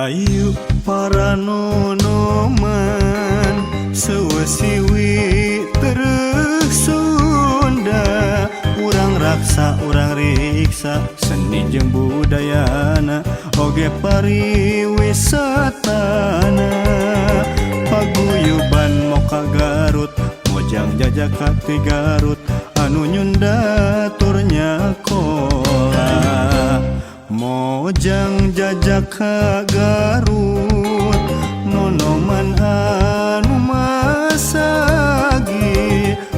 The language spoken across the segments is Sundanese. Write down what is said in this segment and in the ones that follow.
Hayu para nonoman, seuweuh siwi tereh Sunda. Urang raksa, urang riksa seni jeung budayana, oge pariwisatana. Paguyuban Moka Garut, Mojang Jajaka ti Garut, anu nyunda tur nyakola. Mojang Jajaka Garut, nonoman anu masagi,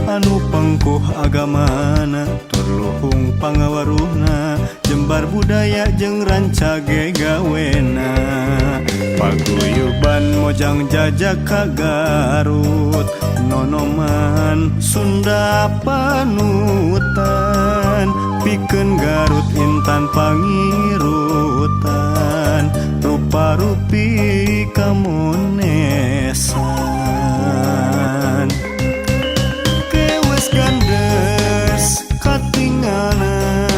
anu pengkuh agamana tur luhung pangawaruhna, jembar budaya jeung rancage gawena. Paguyuban Mojang Jajaka Garut, nonoman Sunda panutan, pikeun Garut Intan pangirutan, rupa-rupi kamonesan. Kewes gandes katingalna,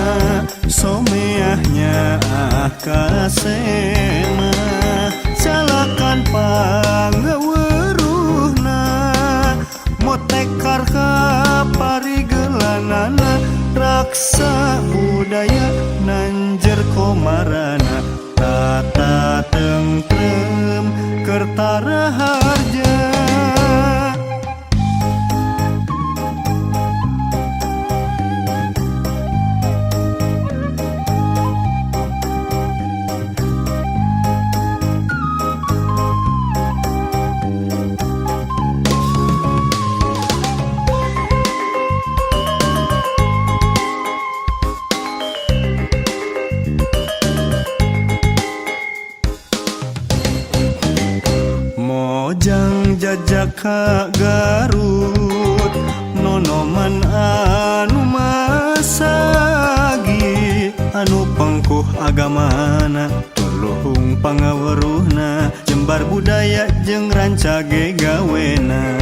someahnya ah kasema, calakan pangaweruhna, motekar ka parigelanana, raksa budaya nanjer komarana, tata tentrem kerta raharja. Mojang Jajaka Garut, nonoman anu masagi, anu pengkuh agamana tur luhung pangaweruhna, jembar budaya jeung rancage gawena.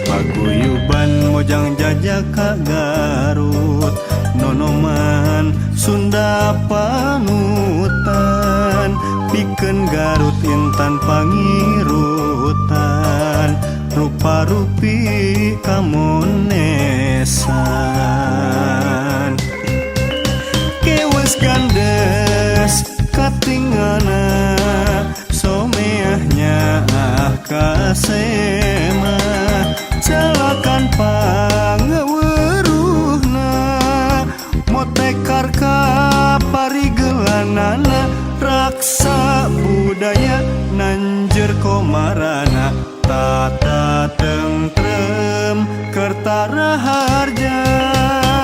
Paguyuban Mojang Jajaka Garut, nonoman Sunda panutan, pikeun Garut Intan pangirutan, rupa-rupi kamonesan. Kewes gandes katinggalna, someahnya ah kasema, calakan pangaweruhna, motekar ka parigelanana, raksa budaya nanjer komarana, tata tentrem kerta raharja.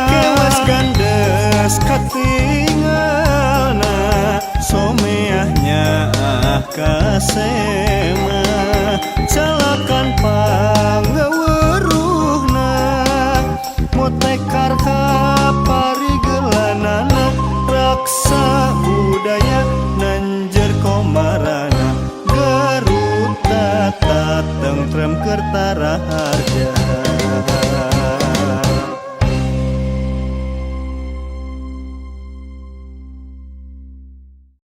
Kewes gandes katingalna, someahnya ah kasema, calakan pangaweruhna, motekar ka parigelanana, raksa budaya nanjer komarana, Garut tata tentrem kerta raharja.